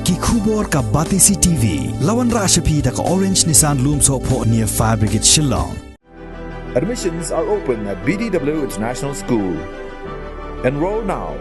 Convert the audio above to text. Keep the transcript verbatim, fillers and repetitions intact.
Ki khubor ka Batesi T V. La wanrah sha phi da ka Orange Nissan Lumsohphoh near Fire Brigade Shillong. Admissions are open at B D W International School. Enroll now.